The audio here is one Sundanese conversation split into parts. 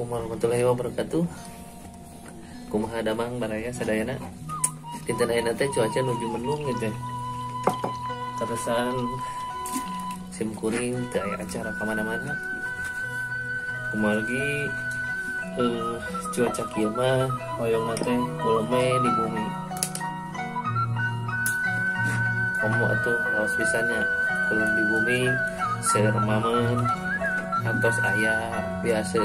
Assalamualaikum warahmatullahi wabarakatuh. Kumaha damang baraya sadayana. Dinten ayeuna teh cuaca nuju mendung gitu. Terusan sim kuring teu aya acara ka mana-mana. Kumargi cuaca kieu mah hoyongna teh kuleme di bumi. Komo atuh raos pisannya kulem di bumi seueur mamen atos aya biasa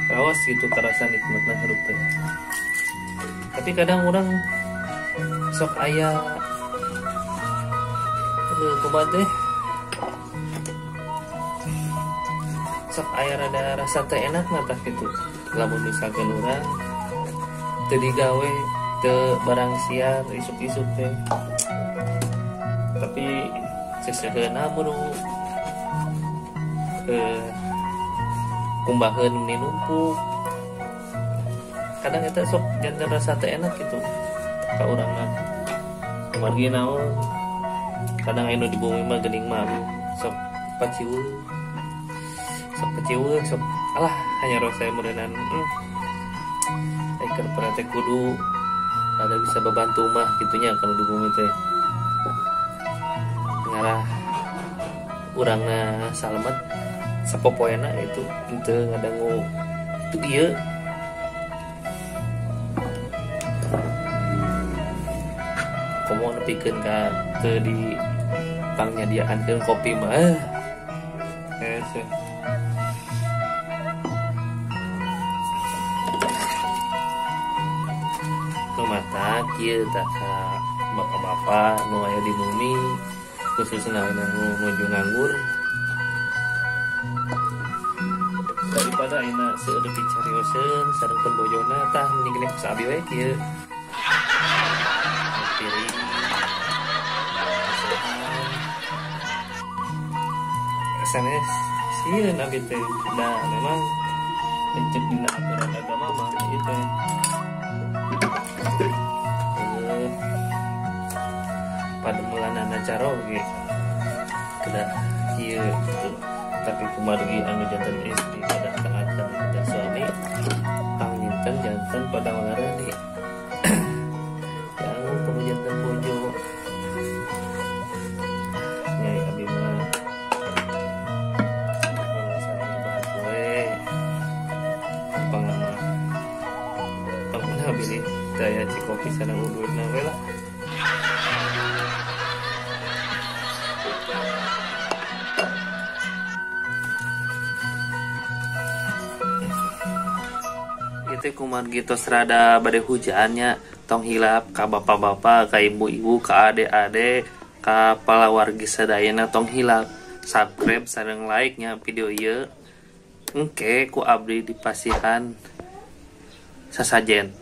rawas gitu kerasa nikmatna hirup teh. Tapi kadang orang sok aya kumaha teh sok aya rada rasa teh enak tah gitu. Lamun misalkan urang teu digawe teu barang siar isuk-isuk teh. Tapi seseheuna muru kumbaheun meni numpuk. Kadang eta sok janten rasa teu enak gitu ka urang mah. Kumargi naon kadang anu di bumi mah geuning mah sok paciweuh. Sok paciweuh sok alah hanya rasa meureunan. Keur teh kudu ada bisa babantu mah gitunya kalau di bumi teh. Ngarah urangna salamet sapopoena itu henteu ngadangu itu ieu. Komo nepikeun ka teu di pangnyadiaankeun kopi mah. Hese. Nu mata kieu tah ka bapak-bapak nu aya di bumi khususna anu nuju nganggur. Daripada ayeuna seueur picarioseun sareng pun bojona tah mending keneh ku abi we kieu. Piring. Sanes sieun abi teh da memang ceuk dina aturan agama mah ieu teh. Pademelanana caroge kedah kieu gitu. Tapi kumargi anu janten istri kedah taat kana suami panginten janten pada ngarani. Jauh perlu janten bojo. Nyai abi mah sareng bahas we. Pangama pangna bilih daya cikopi sareng ududna we lah. Itu kumargi tos rada bade hujannya tong hilap ka bapak-bapak, ka ibu-ibu, ka ade-ade, ka palawargi sadayana tong hilap subscribe sareng like nya video ieu. Engke ku abdi dipasihan sasajen.